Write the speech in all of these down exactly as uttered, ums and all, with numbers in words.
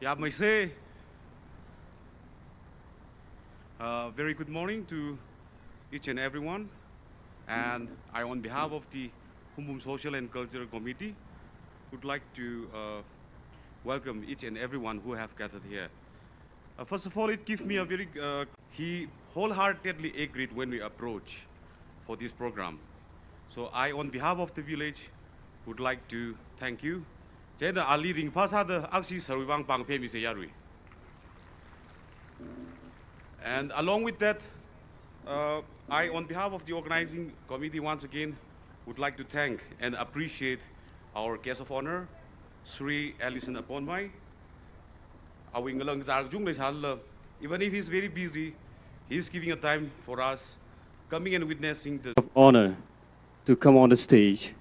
Yap Maise. Uh, very good morning to each and everyone. And I, on behalf of the Khumum Social and Cultural Committee, would like to uh, welcome each and everyone who have gathered here. Uh, first of all, it gives me a very, uh, he wholeheartedly agreed when we approach for this program. So I, on behalf of the village, would like to thank you. Chena ali ring phasada aksi sarvang pang phe mi se yarui. And along with that, uh, I, on behalf of the organizing committee, once again would like to thank and appreciate our guest of honor, Sri Allison Aponmai. Awing lang zarjung le sal. Even if he's very busy, he's giving a time for us, coming and witnessing the of honor to come on the stage.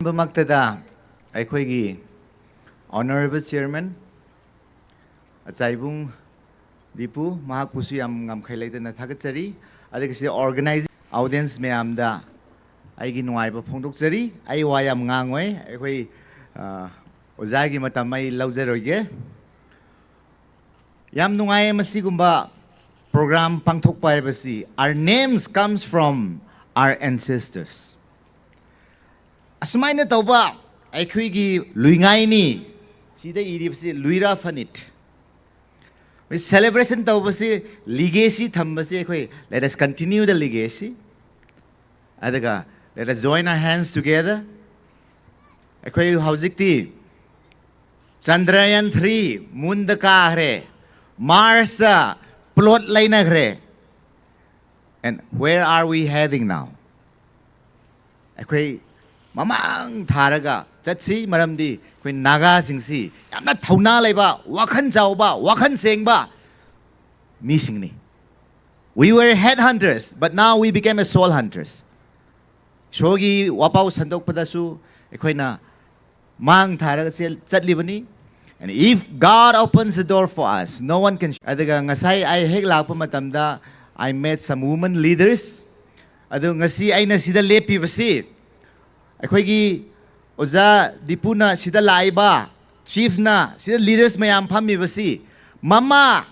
ꯃꯛꯇꯗ ꯑꯩꯈꯣꯏꯒꯤ Honourable Chairman ꯑꯆꯥꯏꯕꯨꯡ Dipu, ꯃꯍꯥꯛꯄꯨꯁꯨ ꯌꯥꯝ ꯉꯝꯈꯩ ꯂꯩꯇꯅ ꯊꯥꯒꯠꯆꯔꯤ꯫ ꯑꯗꯨꯒ ꯁꯤꯗ organizing audience ꯃꯌꯥꯝꯗ ꯑꯩꯒꯤ ꯅꯨꯡꯉꯥꯏꯕ ꯐꯣꯡꯗꯣꯛꯆꯔꯤ꯫ ꯑꯩ ꯋꯥ ꯌꯥꯝ ꯉꯥꯡꯉꯣꯏ, ꯑꯩꯈꯣꯏ ꯑ, ꯑꯣꯖꯥꯒꯤ ꯃꯇꯝ ꯑꯩ ꯂꯧꯖꯔꯣꯏꯒꯦ꯫ ꯌꯥꯝ ꯅꯨꯡꯉꯥꯏꯌꯦ ꯃꯁꯤꯒꯨꯝꯕ program ꯄꯥꯡꯊꯣꯛꯄ ꯍꯥꯏꯕꯁꯤ꯫ Our names comes from our ancestors. ꯑꯁꯨꯃꯥꯏꯅ ꯇꯧꯕ ꯑꯩꯈꯣꯏꯒꯤ ꯂꯨꯏꯉꯥꯏꯅꯤ꯫ ꯁꯤꯗ ꯏꯔꯤꯕꯁꯤ ꯂꯨꯏꯔꯥ ꯐꯅꯤꯠ꯫ ꯃꯣꯏ celebration ꯇꯧꯕꯁꯤ, legacy ꯊꯝꯕꯁꯤ ꯑꯩꯈꯣꯏ let us continue the legacy. ꯑꯗꯨꯒ let us join our hands together. ꯑꯩꯈꯣꯏ ꯍꯧꯖꯤꯛꯇꯤ Chandrayaan three moon ꯗ ꯀꯥꯈ꯭ꯔꯦ, Mars ꯇ plot ꯂꯩꯅꯈ꯭ꯔꯦ꯫ And where are we heading now? ꯑꯩꯈꯣꯏ ꯃꯃꯥꯡ ꯊꯥꯔꯒ ꯆꯠꯁꯤ, ꯃꯔꯝꯗꯤ ꯑꯩꯈꯣꯏ ꯅꯥꯒꯥꯁꯤꯡꯁꯤ ꯌꯥꯝꯅ ꯊꯧꯅꯥ ꯂꯩꯕ, ꯋꯥꯈꯜ ꯆꯥꯎꯕ, ꯋꯥꯈꯜ ꯁꯦꯡꯕ ꯃꯤꯁꯤꯡꯅꯤ꯫ We were head hunters, but now we became a soul hunters. ꯏꯁꯣꯔꯒꯤ ꯋꯥꯄꯥꯎ ꯁꯟꯗꯣꯛꯄꯗꯁꯨ ꯑꯩꯈꯣꯏꯅ ꯃꯥꯡ ꯊꯥꯔꯒ ꯆꯦꯜ- ꯆꯠꯂꯤꯕꯅꯤ꯫ And if God opens the door for us, no one can. ꯑꯗꯨꯒ ꯉꯁꯥꯏ ꯑꯩ ꯍꯦꯛ ꯂꯥꯛꯄ ꯃꯇꯝꯗ, I met some women leaders. ꯑꯗꯨ ꯉꯁꯤ ꯑꯩꯅ ꯁꯤꯗ ꯂꯦꯞꯄꯤꯕꯁꯤ, ꯑꯩꯈꯣꯏꯒꯤ ꯑꯣꯖꯥ ꯗꯤꯄꯨꯅ ꯁꯤꯗ ꯂꯥꯛꯏꯕ, ꯆꯤꯐꯅ ꯁꯤꯗ ꯂꯤꯗꯔꯁ ꯃꯌꯥꯝ ꯐꯝꯃꯤꯕꯁꯤ, ꯃꯃꯥ,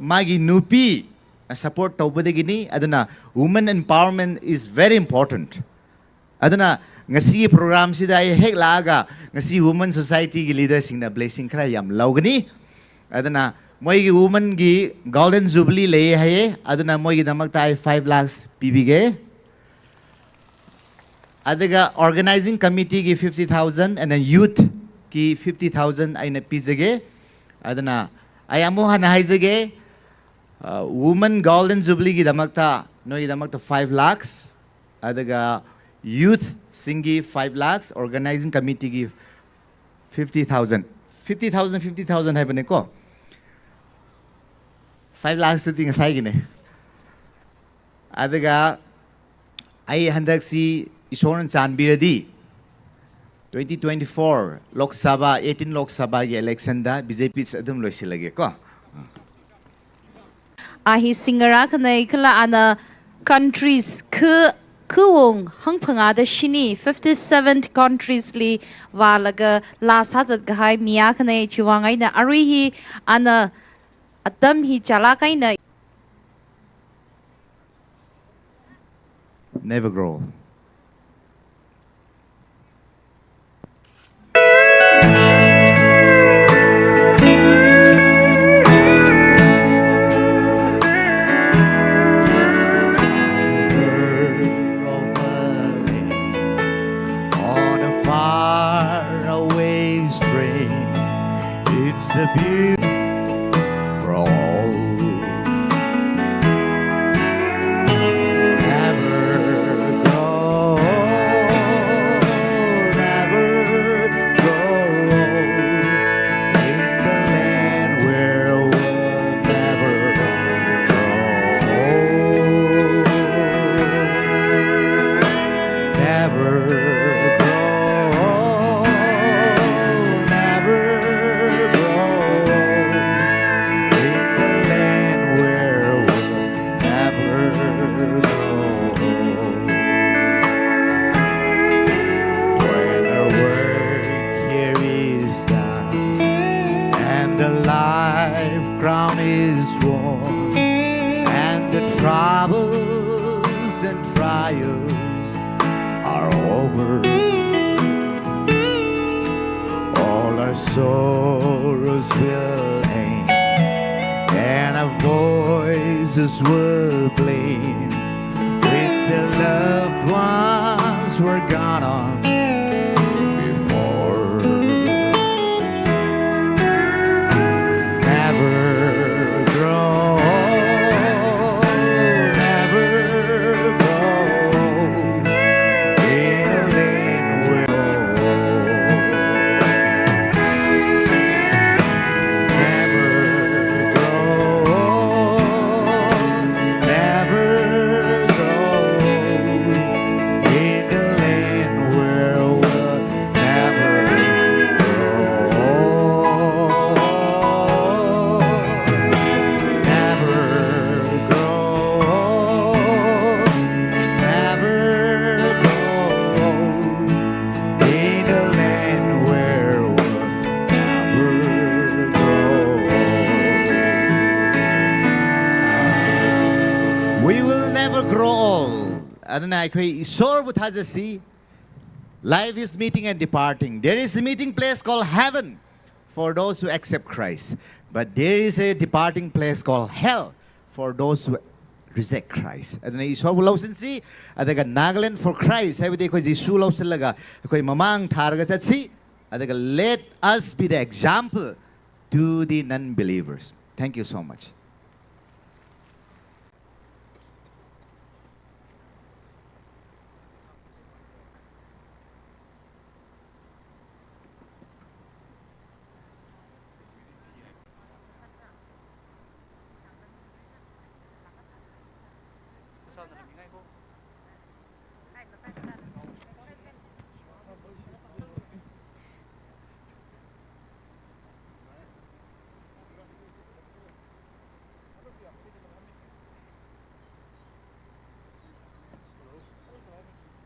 ꯃꯥꯒꯤ ꯅꯨꯄꯤ ꯁꯄꯣꯔꯠ ꯇꯧꯕꯗꯒꯤꯅꯤ꯫ ꯑꯗꯨꯅ women empowerment is very important. ꯑꯗꯨꯅ ꯉꯁꯤꯒꯤ ꯄ꯭ꯔꯣꯒ꯭ꯔꯥꯝꯁꯤꯗ ꯑꯩ ꯍꯦꯛ ꯂꯥꯛꯑꯒ ꯉꯁꯤ ꯋꯨꯃꯟ ꯁꯣꯁꯥꯏꯇꯤꯒꯤ ꯂꯤꯗꯔꯁꯤꯡꯅ ꯕ꯭ꯂꯦꯁꯤꯡ ꯈꯔ ꯌꯥꯝ ꯂꯧꯒꯅꯤ꯫ ꯑꯗꯨꯅ ꯃꯣꯏꯒꯤ ꯋꯨꯃꯟꯒꯤ ꯒꯣꯜꯗꯟ ꯖꯨꯕꯤꯂꯤ ꯂꯩ ꯍꯥꯏꯌꯦ, ꯑꯗꯨꯅ ꯃꯣꯏꯒꯤꯗꯃꯛꯇ ꯑꯩ five lakhs ꯄꯤꯕꯤꯒꯦ꯫ ꯑꯗꯨꯒ organizing committeeꯒꯤ fifty thousand and then youthꯀꯤ fifty thousand ꯑꯩꯅ ꯄꯤꯖꯒꯦ꯫ ꯑꯗꯨꯅ ꯑꯩ ꯑꯃꯨꯛ ꯍꯟꯅ ꯍꯥꯏꯖꯒꯦ, ꯋꯨꯃꯟ ꯒꯣꯜꯗꯟ ꯖꯨꯕꯤꯂꯤꯒꯤꯗꯃꯛꯇ, ꯅꯣꯏꯒꯤꯗꯃꯛꯇ five lakhs, ꯑꯗꯨꯒ ꯌꯨꯊꯁꯤꯡꯒꯤ five lakhs, organizing committeeꯒꯤ fifty thousand, fifty thousand, fifty thousand ꯍꯥꯏꯕꯅꯦꯀꯣ, five lakhsꯇꯨꯗꯤ ꯉꯁꯥꯏꯒꯤꯅꯦ꯫ ꯑꯗꯨꯒ ꯑꯩ ꯍꯟꯗꯛꯁꯤ ꯏꯁꯣꯔꯅ ꯆꯥꯟꯕꯤꯔꯗꯤ twenty twenty four Lok Sabha, eighteen Lok Sabhaꯒꯤ electionꯗ BJP ꯑꯗꯨꯝ ꯂꯣꯏꯁꯤꯜꯂꯒꯦꯀꯣ꯫ Ahi singara kanai kala ana countries ke kewong hang pangada shini fifty seven countries li walaga la sajat gahai miya kanai chiwang aina arihi ana adam hi chala kaina. Never grow. On a faraway stream, it's a beautiful Never grow old, never grow old in the land where we'll never grow old. When our work here is done and the life crown is won and the troubles and trials are over. All our sorrows will end, and our voices will blend with the loved ones we're gone on before. Never grow old, never grow old in a land where never grow old, never grow old in a land where we'll never grow old. Never grow old, never grow old in a land where we'll never grow old. We will never grow old. ꯑꯗꯨꯅ ꯑꯩꯈꯣꯏ ꯏꯁꯣꯔꯕꯨ ꯊꯥꯖꯁꯤ꯫ Life is meeting and departing. There is a meeting place called heaven for those who accept Christ. But there is a departing place called hell for those who reject Christ. ꯑꯗꯨꯅ ꯏꯁꯣꯔꯕꯨ ꯂꯧꯁꯤꯟꯁꯤ, ꯑꯗꯨꯒ Nagaland for Christ ꯍꯥꯏꯕꯗꯤ ꯑꯩꯈꯣꯏ ꯖꯤꯁꯨ ꯂꯧꯁꯤꯜꯂꯒ ꯑꯩꯈꯣꯏ ꯃꯃꯥꯡ ꯊꯥꯔꯒ ꯆꯠꯁꯤ, ꯑꯗꯨꯒ let us be the example to the non-believers. Thank you so much.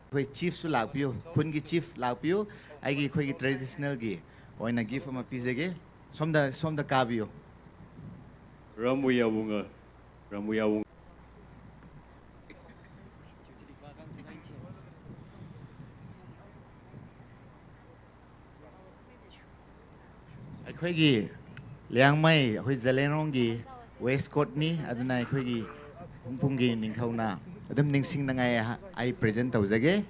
ꯑꯩꯈꯣꯏ ꯆꯤꯐꯁꯨ ꯂꯥꯛꯄꯤꯌꯨ, ꯈꯨꯟꯒꯤ ꯆꯤꯐ ꯂꯥꯛꯄꯤꯌꯨ꯫ ꯑꯩꯒꯤ, ꯑꯩꯈꯣꯏꯒꯤ ꯇ꯭ꯔꯦꯗꯤꯁꯅꯦꯜꯒꯤ ꯑꯣꯏꯅ ꯒꯤꯐ ꯑꯃ ꯄꯤꯖꯒꯦ꯫ ꯁꯣꯝꯗ, ꯁꯣꯝꯗ ꯀꯥꯕꯤꯌꯨ꯫ ꯔꯥꯃꯨ ꯌꯥꯕꯨꯡꯉ, ꯔꯥꯃꯨ ꯌꯥꯕꯨꯡ꯫ ꯑꯩꯈꯣꯏꯒꯤ ꯂꯤꯌꯥꯡꯃꯩ, ꯑꯩꯈꯣꯏ ꯖꯂꯦꯡꯔꯣꯡꯒꯤ ꯋꯦꯁꯀꯣꯠꯅꯤ꯫ ꯑꯗꯨꯅ ꯑꯩꯈꯣꯏꯒꯤ ꯍꯨꯝꯐꯨꯝꯒꯤ ꯅꯤꯡꯊꯧꯅ ꯑꯗꯨꯝ ꯅꯤꯡꯁꯤꯡꯅꯉꯥꯏ ꯑꯩ ꯄ꯭ꯔꯦꯖꯦꯟ ꯇꯧꯖꯒꯦ꯫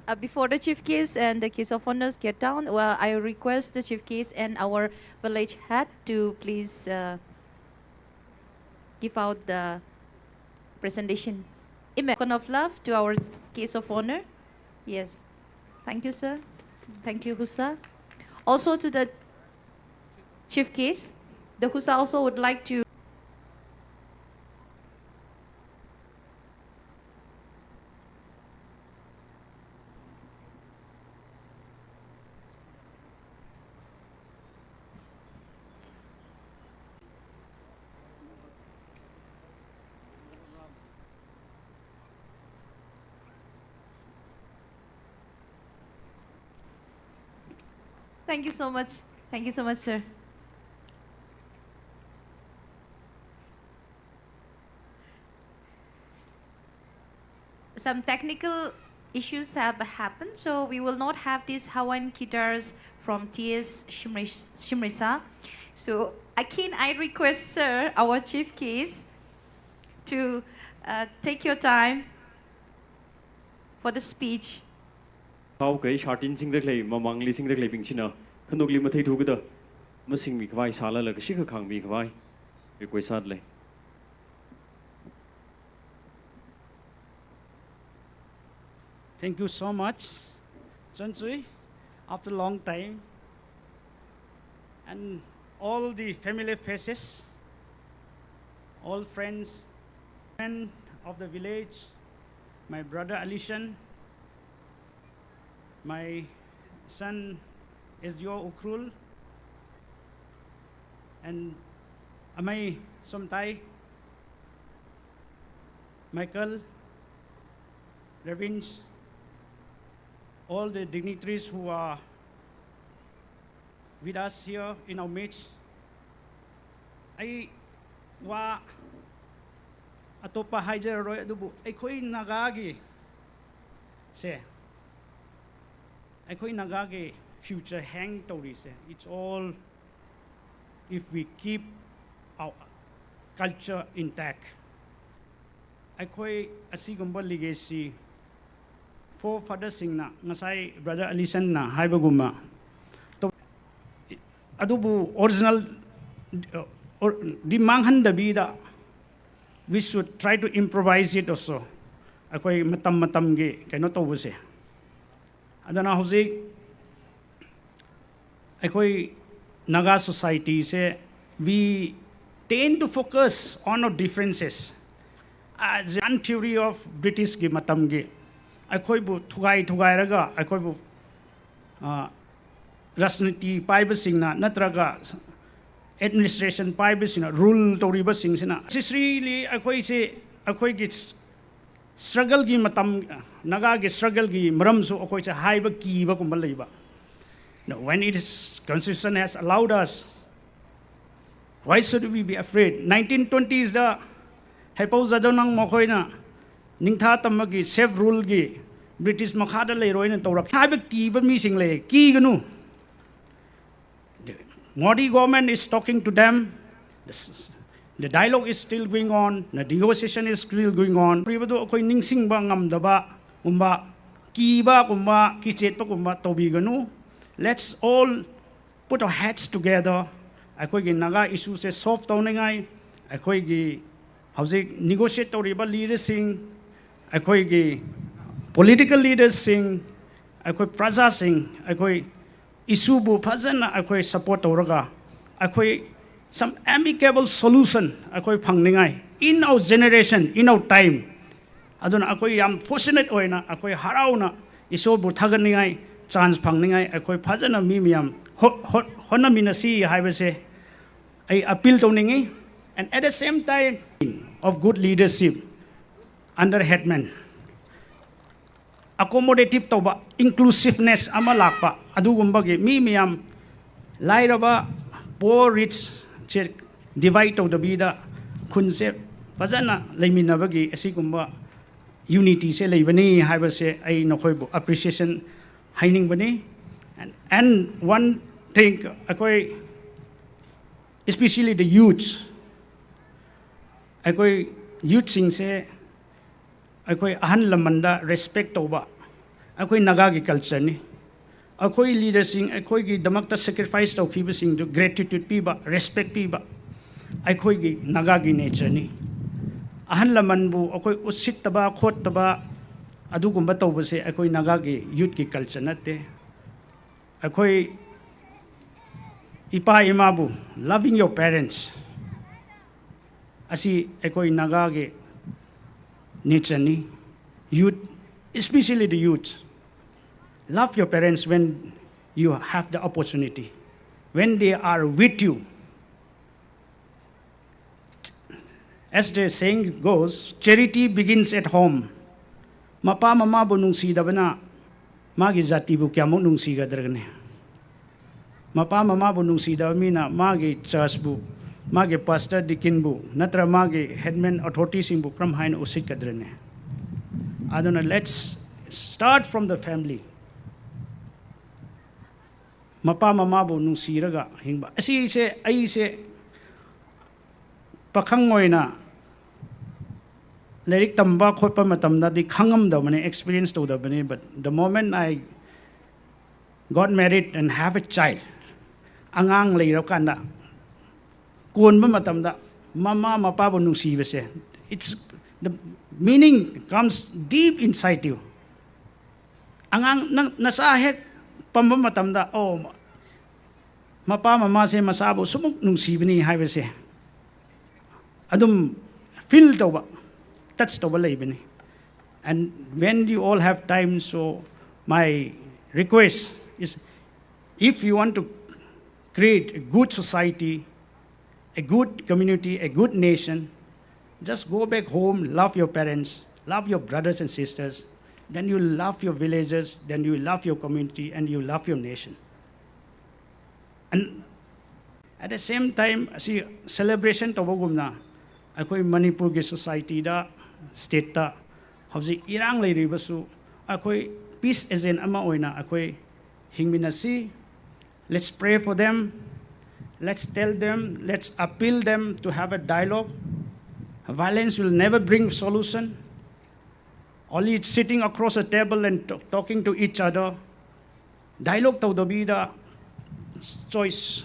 Uh, before the chief case and the case of honors get down, well, I request the chief case and our village head to please uh, give out the presentation. Token of love to our case of honor. Yes. Thank you, sir. Thank you, Husa. Also to the chief case, the Husa also would like to Thank you so much. Thank you so much, sir. Some technical issues have happened, so we will not have these Hawaiian guitars from T S Shimris- Shimrisa. So again, I request, sir, our chief case, to uh, take your time for the speech. ꯊꯥꯎ ꯀꯩ ꯁꯥꯔꯇꯤꯟꯁꯤꯡꯗ ꯂꯩ, ꯃꯃꯥꯡꯂꯤꯁꯤꯡꯗ ꯂꯩꯕꯤꯡꯁꯤꯅ ꯈꯟꯗꯣꯛꯂꯤ ꯃꯊꯩ ꯊꯨꯒꯗ ꯃꯁꯤꯡ ꯃꯤ ꯈꯋꯥꯏ ꯁꯥꯂꯂꯒ Sikh ꯈꯥꯡꯕꯤ ꯈꯋꯥꯏ request ꯁꯥꯠ ꯂꯩ꯫ Thank you so much, Chonchul, after a long time. And all the family faces, all friends, friend of the village, my brother Alishan, my son Ezio Ukrul, and Amai Somtai, Michael, Revinge, all the dignitaries who are with us here in our midst. ꯑꯩ ꯋꯥ ꯑꯇꯣꯞꯄ ꯍꯥꯏꯖꯔꯔꯣꯏ, ꯑꯗꯨꯕꯨ ꯑꯩꯈꯣꯏ ꯅꯥꯒꯥꯒꯤ ꯁꯦ, ꯑꯩꯈꯣꯏ ꯅꯥꯒꯥꯒꯤ future hang ꯇꯧꯔꯤꯁꯦ, it's all if we keep our culture intact. ꯑꯩꯈꯣꯏ ꯑꯁꯤꯒꯨꯝꯕ legacy forefatherꯁꯤꯡꯅ, ꯉꯁꯥꯏ brother Alishanꯅ ꯍꯥꯏꯕꯒꯨꯝꯅ, ꯇꯧ-, ꯑꯗꯨꯕꯨ original, ꯑ, or-, D ꯃꯥꯡꯍꯟꯗꯕꯤꯗ, we should try to improvise it also. ꯑꯩꯈꯣꯏ ꯃꯇꯝ ꯃꯇꯝꯒꯤ ꯀꯩꯅꯣ ꯇꯧꯕꯁꯦ꯫ ꯑꯗꯨꯅ ꯍꯧꯖꯤꯛ ꯑꯩꯈꯣꯏ Naga societyꯁꯦ, we tend to focus on our differences. As an theory of Britishꯀꯤ ꯃꯇꯝꯒꯤ ꯑꯩꯈꯣꯏꯕꯨ ꯊꯨꯒꯥꯏ ꯊꯨꯒꯥꯏꯔꯒ, ꯑꯩꯈꯣꯏꯕꯨ, ꯑ, ꯔꯥꯖꯅꯤꯇꯤ ꯄꯥꯏꯕꯁꯤꯡꯅ ꯅꯠꯇ꯭ꯔꯒ administration ꯄꯥꯏꯕꯁꯤꯡꯅ, rule ꯇꯧꯔꯤꯕꯁꯤꯡꯁꯤꯅ, necessarily ꯑꯩꯈꯣꯏꯁꯦ, ꯑꯩꯈꯣꯏꯒꯤ struggleꯒꯤ ꯃꯇꯝ, ꯅꯥꯒꯥꯒꯤ struggleꯒꯤ ꯃꯔꯝꯁꯨ ꯑꯩꯈꯣꯏꯁꯦ ꯍꯥꯏꯕ ꯀꯤꯕꯒꯨꯝꯕ ꯂꯩꯕ꯫ Now, when it is, constitution has allowed us, why should we be afraid? Nineteen twenties ꯗ ꯍꯩꯄꯧ ꯖꯥꯗꯣꯅꯪ ꯃꯈꯣꯏꯅ ꯅꯤꯡꯊꯥ ꯇꯝꯕꯒꯤ self ruleꯒꯤ British ꯃꯈꯥꯗ ꯂꯩꯔꯣꯏꯅ ꯇꯧꯔꯛ ꯍꯥꯏꯕ ꯀꯤꯕ ꯃꯤꯁꯤꯡ ꯂꯩ꯫ ꯀꯤꯒꯅꯨ꯫ The Modi government is talking to them. The s-, the dialogue is still going on. The negotiation is still going on. ꯄꯤꯕꯗꯨ ꯑꯩꯈꯣꯏ ꯅꯤꯡꯁꯤꯡꯕ ꯉꯝꯗꯕꯒꯨꯝꯕ, ꯀꯤꯕꯒꯨꯝꯕ, ꯀꯤꯆꯦꯠꯄꯒꯨꯝꯕ ꯇꯧꯕꯤꯒꯅꯨ꯫ Let's all put our heads together. ꯑꯩꯈꯣꯏꯒꯤ ꯅꯥꯒꯥ issueꯁꯦ solve ꯇꯧꯅꯤꯡꯉꯥꯏ, ꯑꯩꯈꯣꯏꯒꯤ ꯍꯧꯖꯤꯛ negotiate ꯇꯧꯔꯤꯕ leaderꯁꯤꯡ, ꯑꯩꯈꯣꯏꯒꯤ Political leadersꯁꯤꯡ, ꯑꯩꯈꯣꯏ ꯄ꯭ꯔꯖꯥꯁꯤꯡ, ꯑꯩꯈꯣꯏ issueꯕꯨ ꯐꯖꯅ ꯑꯩꯈꯣꯏ support ꯇꯧꯔꯒ ꯑꯩꯈꯣꯏ some amicable solution ꯑꯩꯈꯣꯏ ꯐꯪꯅꯤꯡꯉꯥꯏ, in our generation, in our time. ꯑꯗꯨꯅ ꯑꯩꯈꯣꯏ ꯌꯥꯝ fortunate ꯑꯣꯏꯅ ꯑꯩꯈꯣꯏ ꯍꯔꯥꯎꯅ ꯏꯁꯣꯔꯕꯨ ꯊꯥꯒꯠꯅꯤꯡꯉꯥꯏ chance ꯐꯪꯅꯤꯡꯉꯥꯏ ꯑꯩꯈꯣꯏ ꯐꯖꯅ ꯃꯤ ꯃꯌꯥꯝ ꯍꯣ- ꯍꯣ- ꯍꯣꯠꯅꯃꯤꯟꯅꯁꯤ ꯍꯥꯏꯕꯁꯦ ꯑꯩ appeal ꯇꯧꯅꯤꯡꯉꯤ꯫ And at the same time of good leadership under headman, accommodative ꯇꯧꯕ, inclusiveness ꯑꯃ ꯂꯥꯛꯄ, ꯑꯗꯨꯒꯨꯝꯕꯒꯤ ꯃꯤ ꯃꯌꯥꯝ ꯂꯥꯏꯔꯕ, poor rich ꯁꯦ divide ꯇꯧꯗꯕꯤꯗ ꯈꯨꯟꯁꯦ ꯐꯖꯅ ꯂꯩꯃꯤꯟꯅꯕꯒꯤ ꯑꯁꯤꯒꯨꯝꯕ unityꯁꯦ ꯂꯩꯕꯅꯤ ꯍꯥꯏꯕꯁꯦ ꯑꯩ ꯅꯈꯣꯏꯕꯨ appreciation ꯍꯥꯏꯅꯤꯡꯕꯅꯤ꯫ And, and one thing, ꯑꯩꯈꯣꯏ especially the youths, ꯑꯩꯈꯣꯏ youthꯁꯤꯡꯁꯦ ꯑꯩꯈꯣꯏ ꯑꯍꯜ ꯂꯃꯟꯗ respect ꯇꯧꯕ ꯑꯩꯈꯣꯏ ꯅꯥꯒꯥꯒꯤ cultureꯅꯤ꯫ ꯑꯩꯈꯣꯏ leaderꯁꯤꯡ ꯑꯩꯈꯣꯏꯒꯤꯗꯃꯛꯇ sacrifice ꯇꯧꯈꯤꯕꯁꯤꯡꯗꯨ gratitude ꯄꯤꯕ, respect ꯄꯤꯕ ꯑꯩꯈꯣꯏꯒꯤ ꯅꯥꯒꯥꯒꯤ natureꯅꯤ꯫ ꯑꯍꯜ ꯂꯃꯟꯕꯨ ꯑꯩꯈꯣꯏ ꯎꯁꯤꯠꯇꯕ ꯈꯣꯠꯇꯕ ꯑꯗꯨꯒꯨꯝꯕ ꯇꯧꯕꯁꯦ ꯑꯩꯈꯣꯏ ꯅꯥꯒꯥꯒꯤ youthꯀꯤ culture ꯅꯠꯇꯦ꯫ ꯑꯩꯈꯣꯏ ꯏꯄꯥ ꯏꯃꯥꯕꯨ, loving your parents, ꯑꯁꯤ ꯑꯩꯈꯣꯏ ꯅꯥꯒꯥꯒꯤ natureꯅꯤ꯫ Youth, especially the youth, love your parents when you have the opportunity, when they are with you. As the saying goes, charity begins at home. ꯃꯄꯥ ꯃꯃꯥꯕꯨ ꯅꯨꯡꯁꯤꯗꯕꯅ ꯃꯥꯒꯤ ꯖꯥꯇꯤꯕꯨ ꯀꯌꯥꯃꯨꯛ ꯅꯨꯡꯁꯤꯒꯗ꯭ꯔꯒꯅꯤ? ꯃꯄꯥ ꯃꯃꯥꯕꯨ ꯅꯨꯡꯁꯤꯗꯕ ꯃꯤꯅ ꯃꯥꯒꯤ churchꯕꯨ, ꯃꯥꯒꯤ pastor deaconꯕꯨ, ꯅꯠꯇ꯭ꯔ ꯃꯥꯒꯤ headman authorityꯁꯤꯡꯕꯨ ꯀꯔꯝ ꯍꯥꯏꯅ ꯎꯁꯤꯠꯀꯗ꯭ꯔꯅꯤ? ꯑꯗꯨꯅ let's start from the family. ꯃꯄꯥ ꯃꯃꯥꯕꯨ ꯅꯨꯡꯁꯤꯔꯒ ꯍꯤꯡꯕ꯫ ꯑꯁꯤꯁꯦ ꯑꯩꯁꯦ ꯄꯥꯈꯪ ꯑꯣꯏꯅ ꯂꯥꯏꯔꯤꯛ ꯇꯝꯕ ꯈꯣꯠꯄ ꯃꯇꯝꯗꯗꯤ ꯈꯪꯉꯝꯗꯕꯅꯤ, experience ꯇꯧꯗꯕꯅꯤ꯫ But the moment I got married and have a child, ꯑꯉꯥꯡ ꯂꯩꯔꯀꯥꯟꯗ ꯀꯣꯟꯕ ꯃꯇꯝꯗ ꯃꯃꯥ ꯃꯄꯥꯕꯨ ꯅꯨꯡꯁꯤꯕꯁꯦ, it's, the meaning comes deep inside you. ꯑꯉꯥꯡ ꯅꯪ ꯅꯆꯥ ꯍꯦꯛ ꯄꯝꯕ ꯃꯇꯝꯗ, ꯑꯣ, ꯃꯄꯥ ꯃꯃꯥꯁꯦ ꯃꯆꯥꯕꯨ ꯁꯨꯃꯨꯛ ꯅꯨꯡꯁꯤꯕꯅꯤ ꯍꯥꯏꯕꯁꯦ ꯑꯗꯨꯝ ꯐꯤꯜ ꯇꯧꯕ, ꯇꯆ ꯇꯧꯕ ꯂꯩꯕꯅꯤ. And when you all have time, so my request is, if you want to create a good society, a good community, a good nation, just go back home, love your parents, love your brothers and sisters, then you love your villages, then you love your community, and you love your nation. And at the same time, ꯑꯁꯤ celebration ꯇꯧꯕꯒꯨꯝꯅ ꯑꯩꯈꯣꯏ ꯃꯅꯤꯄꯨꯔꯒꯤ societyꯗ, stateꯇ ꯍꯧꯖꯤꯛ ꯏꯔꯥꯡ ꯂꯩꯔꯤꯕꯁꯨ ꯑꯩꯈꯣꯏ peace agent ꯑꯃ ꯑꯣꯏꯅ ꯑꯩꯈꯣꯏ ꯍꯤꯡꯃꯤꯟꯅꯁꯤ. Let's pray for them. Let's tell them, let's appeal them to have a dialogue. Violence will never bring solution. Only sitting across a table and t- talking to each other, dialogue ꯇꯧꯗꯕꯤꯗ choice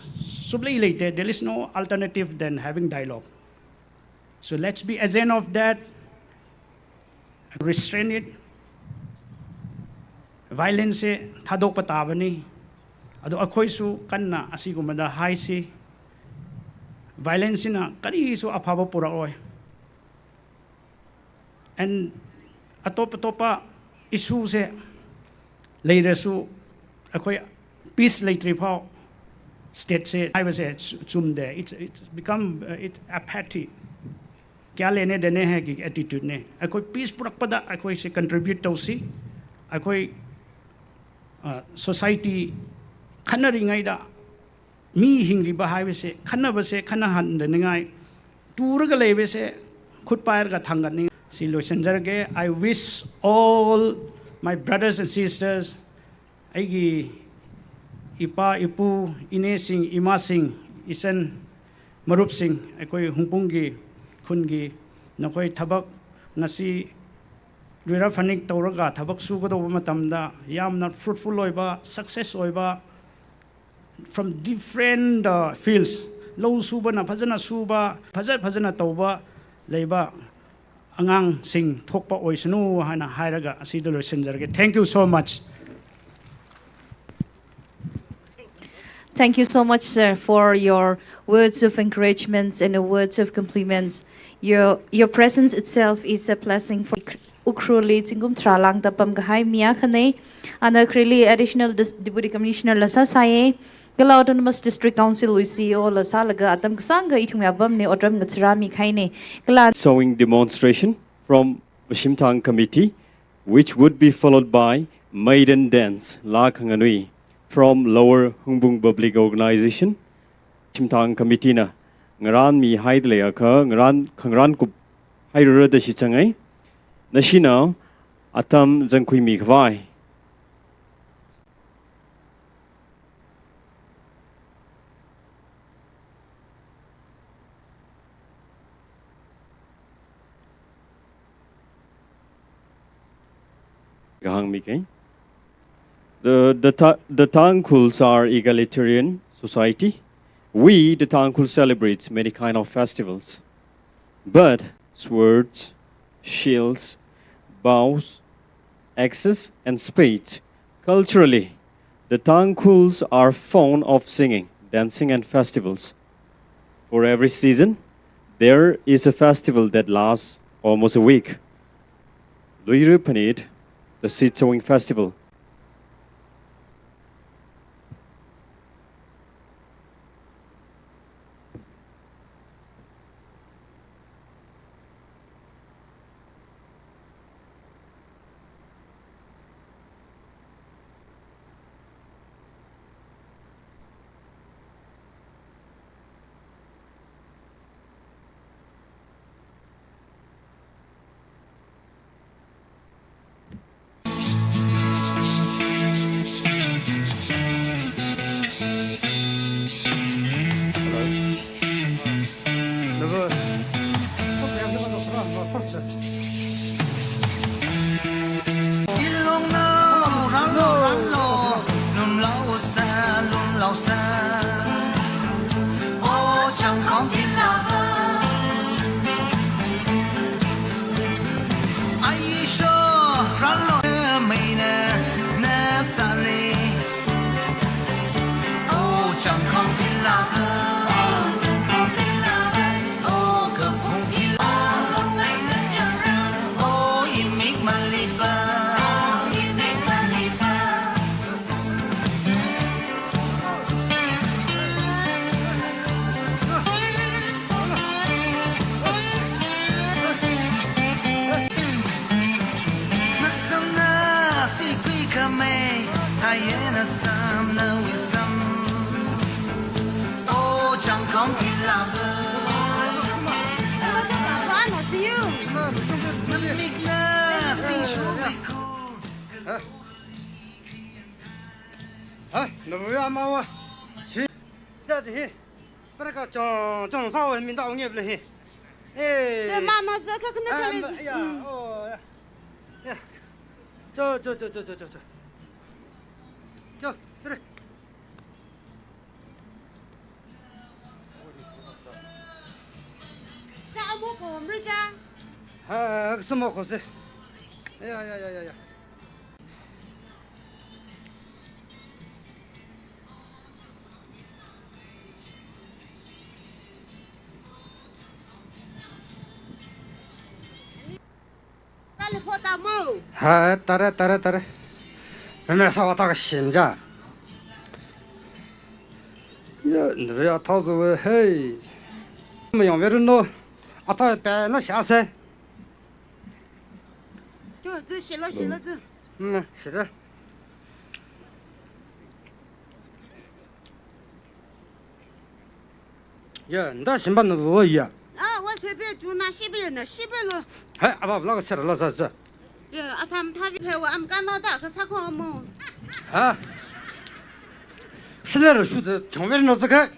ꯁꯨꯞꯂꯩ ꯂꯩꯇꯦ. There is no alternative than having dialogue. So let's be agent of that, restrain it. Violenceꯁꯦ ꯊꯥꯗꯣꯛꯄ ꯇꯥꯕꯅꯤ. ꯑꯗꯣ ꯑꯩꯈꯣꯏꯁꯨ ꯀꯟꯅ ꯑꯁꯤꯒꯨꯝꯕꯗ ꯍꯥꯏꯁꯤ. Violenceꯁꯤꯅ ꯀꯔꯤꯁꯨ ꯑꯐꯕ ꯄꯨꯔꯛꯑꯣꯏ. And ꯑꯇꯣꯞ ꯑꯇꯣꯞꯄ issueꯁꯦ ꯂꯩꯔꯁꯨ ꯑꯩꯈꯣꯏ peace ꯂꯩꯇ꯭ꯔꯤ ꯐꯥꯎ stateꯁꯦ ꯍꯥꯏꯕꯁꯦ ꯆꯨ- ꯆꯨꯝꯗꯦ. It's, it's become, uh, it's apathy. ꯀꯌꯥ ꯂꯩꯅꯦ ꯗꯦꯅꯦ ꯍꯥꯏꯒꯤ attitudeꯅꯦ. ꯑꯩꯈꯣꯏ peace ꯄꯨꯔꯛꯄꯗ ꯑꯩꯈꯣꯏꯁꯦ contribute ꯇꯧꯁꯤ. ꯑꯩꯈꯣꯏ society ꯈꯟꯅꯔꯤꯉꯩꯗ, ꯃꯤ ꯍꯤꯡꯂꯤꯕ ꯍꯥꯏꯕꯁꯦ, ꯈꯟꯅꯕꯁꯦ ꯈꯟꯅꯍꯟꯗꯅꯤꯡꯉꯥꯏ, ꯇꯨꯔꯒ ꯂꯩꯕꯁꯦ ꯈꯨꯠ ꯄꯥꯏꯔꯒ ꯊꯥꯡꯒꯠꯅꯤꯡꯉꯥꯏ꯫ ꯁꯤ ꯂꯣꯏꯁꯤꯟꯖꯔꯒꯦ. I wish all my brothers and sisters, ꯑꯩꯒꯤ ꯏꯄꯥ ꯏꯄꯨ, ꯏꯅꯦꯁꯤꯡ ꯏꯃꯥꯁꯤꯡ, ꯏꯆꯟ ꯃꯔꯨꯞꯁꯤꯡ, ꯑꯩꯈꯣꯏ ꯍꯨꯡꯄꯨꯡꯒꯤ ꯈꯨꯟꯒꯤ ꯅꯈꯣꯏ ꯊꯕꯛ ꯉꯁꯤ ꯔꯤꯔꯥ ꯐꯅꯤꯛ ꯇꯧꯔꯒ ꯊꯕꯛ ꯁꯨꯒꯗꯧꯕ ꯃꯇꯝꯗ ꯌꯥꯝꯅ fruitful ꯑꯣꯏꯕ, success ꯑꯣꯏꯕ, from different fields, ꯂꯧ ꯁꯨꯕꯅ ꯐꯖꯅ ꯁꯨꯕ, ꯐꯖ ꯐꯖꯅ ꯇꯧꯕ ꯂꯩꯕ, ꯑꯉꯥꯡꯁꯤꯡ ꯊꯣꯛꯄ ꯑꯣꯏꯁꯅꯨ ꯍꯥꯏꯅ ꯍꯥꯏꯔꯒ ꯑꯁꯤꯗ ꯂꯣꯏꯁꯤꯟꯖꯔꯒꯦ꯫ Thank you so much. Thank you so much, sir, for your words of encouragement and the words of compliments. Your, your presence itself is a blessing for Ukhrul li. Chingum tharā lāngda pamkahai mi akhana. Ana Ukhrul li Additional Dis-, Deputy Commissioner la sāsāya. Kala Autonomous District Council wui C E O la sālaga atam kasāngkha ithumwui apamli otram ngatharā mikahaina. Kala sewing demonstration from Vashimthang Committee, which would be followed by maiden dance, Laa Khanganui, from Lower Hungpung Public Organization. Vashimthang Committee na ngarān mihaida leiakha, ngarān khangarān kup hairarada shitsanga. Nashina atam zangkhuimi khavai. Kahāng mikei. The, the, Tha- the Tangkhuls are egalitarian society. We, the Tangkhul, celebrate many kind of festivals. But swords, shields, bows, axes, and spades. Culturally, the Tangkhuls are fond of singing, dancing, and festivals. For every season, there is a festival that lasts almost a week. Luira Phanit, the seed sowing festival. ꯍꯥ? ꯅꯕꯨ ꯌꯥꯝ ꯃꯥꯋꯥ꯫ ꯁꯤ ꯌꯥꯗꯦ ꯍꯦ꯫ ꯄꯔꯀ ꯆꯣ ꯆꯣ ꯁꯥꯎ ꯃꯤꯟꯗꯥꯎ ꯉꯦꯕ ꯂꯩ ꯍꯦ꯫ ꯑꯦ꯫ ꯆꯦ ꯃꯥ ꯅ ꯆ ꯈ ꯈꯅ ꯑ, ꯊꯦꯂꯦ ꯑꯃ, ꯆ꯫ ꯌꯥ, ꯎꯝ꯫ ꯑꯣ, ꯌꯥ꯫ ꯌꯥ꯫ ꯆꯣ, ꯆꯣ, ꯆꯣ, ꯆꯣ, ꯆꯣ, ꯆꯣ꯫ ꯆꯣ, ꯁꯤꯔꯦ꯫ ꯆꯥꯛ ꯑꯃꯨꯛ ꯀꯧꯔꯝꯕ꯭ꯔꯥ, ꯏꯆꯥ? ꯍꯥ, ꯁꯨꯝ ꯃꯈꯣꯟꯁꯦ꯫ ꯌꯥ, ꯌꯥ, ꯌꯥ, ꯌꯥ, ꯌꯥ꯫ ꯍꯥ, ꯇꯥꯔꯦ, ꯇꯥꯔꯦ, ꯇꯥꯔꯦ꯫ ꯃꯦꯃꯦ ꯁꯥ ꯋꯥꯇꯥ ꯀ ꯁꯦꯝꯖꯥ꯫ ꯌꯥ, ꯅꯕꯦ ꯑꯊꯥꯎ ꯖꯨꯋꯦ ꯍꯦ꯫ ꯃꯌꯥꯝ ꯋꯦꯔꯨꯅꯣ꯫ ꯑꯊꯥꯎ ꯄꯦ ꯅ ꯁꯥꯁꯦ꯫ ꯆꯨ, ꯆꯨ, ꯁꯤꯂꯣ, ꯁꯤꯂꯣ, ꯆꯨ꯫ ꯎꯝ, ꯁꯤꯗ꯫ ꯌꯥ, ꯅꯗꯥ ꯁꯤꯝꯕꯥ ꯅꯕꯨ ꯌꯥ꯫ ꯑ, ꯋꯥ ꯁꯦꯕꯦ, ꯆꯨ ꯅ ꯁꯤꯕꯦ ꯅ ꯁꯤꯕꯦ ꯂꯣ꯫ ꯍꯦ, ꯑꯕꯥ ꯕ꯭ꯂꯣꯒ ꯁꯦꯔ ꯂꯣ ꯆ ꯆ꯫ ꯌꯥ, ꯑꯁꯥꯝ ꯊꯥꯕꯤ ꯐꯦ ꯋꯥ ꯑꯝ ꯀꯥꯟꯅꯣ ꯗ ꯀ ꯁꯥ ꯈꯣ ꯃꯣ꯫ ꯍꯥ? ꯁꯤꯂꯦꯔ ꯁꯨꯗ ꯆꯣꯃꯦꯔ ꯅꯣ ꯆ ꯈ꯫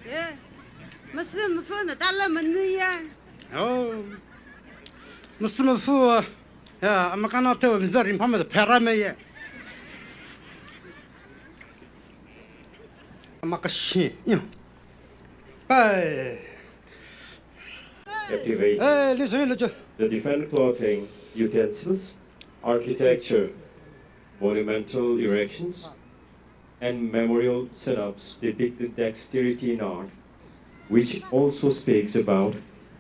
ꯑꯦ, ꯃꯁꯤ ꯃꯐꯨꯅ ꯇꯥꯜꯂꯝꯃꯅꯤꯌꯦ꯫ ꯑꯧ, ꯃꯁꯤ ꯃꯐꯨ, ꯑꯦ, ꯑꯃ ꯀꯅꯥ ꯇꯧ ꯃꯤꯗ ꯔꯤꯝꯐꯝꯗ ꯐꯦꯔꯥꯃꯦꯌꯦ꯫ ꯑꯃ ꯀꯁꯤ, ꯏꯌꯣ꯫ ꯄꯥꯏ꯫ Captivate A, ꯂꯤꯁꯨ, ꯂꯤꯁꯨ꯫ The different clothing, utensils, architecture, monumental erections, and memorial setups depict the dexterity in art, which also speaks about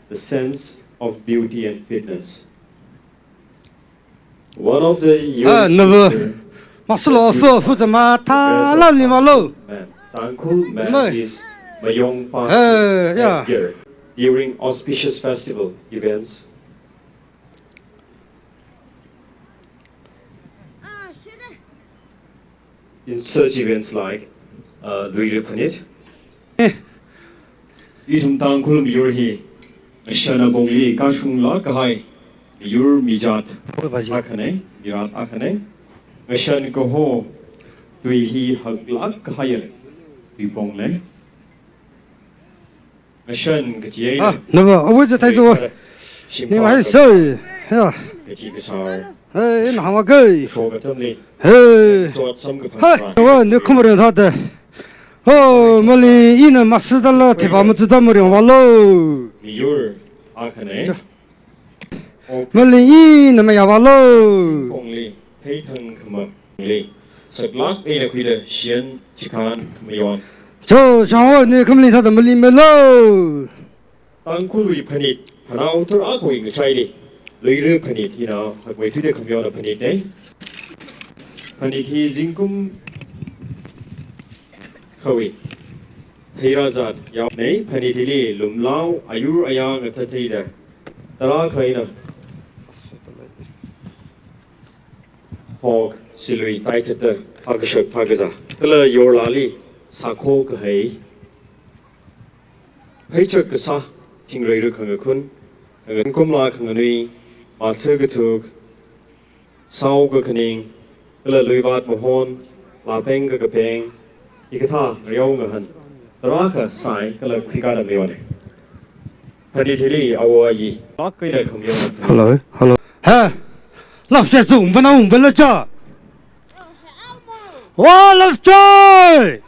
the sense of beauty and fitness. One of the ꯍꯥ, ꯅꯕꯨ꯫ ꯃꯁꯨꯂꯣ ꯐꯨ, ꯐꯨ ꯇ ꯃꯥ ꯊꯥ ꯂꯥ ꯅꯤ ꯃꯥ ꯂꯣ꯫ Tangkhul man ꯃꯩ꯫ Is Mayong Pasi ꯍꯦ, ꯌꯥ꯫ Year during auspicious festival events. In such events like, uh, Luira Phanit. Eh. Ithum Tangkhul miyur hi, ngashan a pongli kashung la kahai, miyur mijat, akhane, mirat akhane. Ngashan kaho, tui hi haklak kahai, tui pongle. Ngashan kachi ai. Ah, naba, awu je thai tu. Ni ma hai so. Ya. Kachi kasar. Hey, na ma kai. Sho katam ni. Hey. Tuat sam ka. Hai, phan. Wa ni khumar tha te. Ho, mali ina masdala thiba masda mari walo. Miyur akhane. Mali ina maya walo. Kongli, hei thang khama. Li. Saklak eina khuida shian chikhan khamayon. Cho, shawo ni khamli thada mali melo. Tangkhul wi phanit, phanau tur a khui ngachai li. Luira phanit hina, hakwai tuida khamayon phanit ne. Phanit hi zingkum khawi. Theira zat, yau ne, phanit hi li, lumlau, ayur ayang athatheida. Tara khaina. Hok, silui, tai thata, phakashak, phakaza. Kala yor lali, sakho kahai. Haichak kasa, thingrai ru khanga khun. Khanga kumla khanga nui, matha kathuk, sau kakhaning, kala luivat mahon, lapeng kakapeng, ikatha, riau ngahan. Tara ka sai, kala khika da meone. Phanit hi li, awo ayi. Lak kaina khang yau. Hello, hello. Ha? Love chat zung bana ung bala cha. Wa love chat.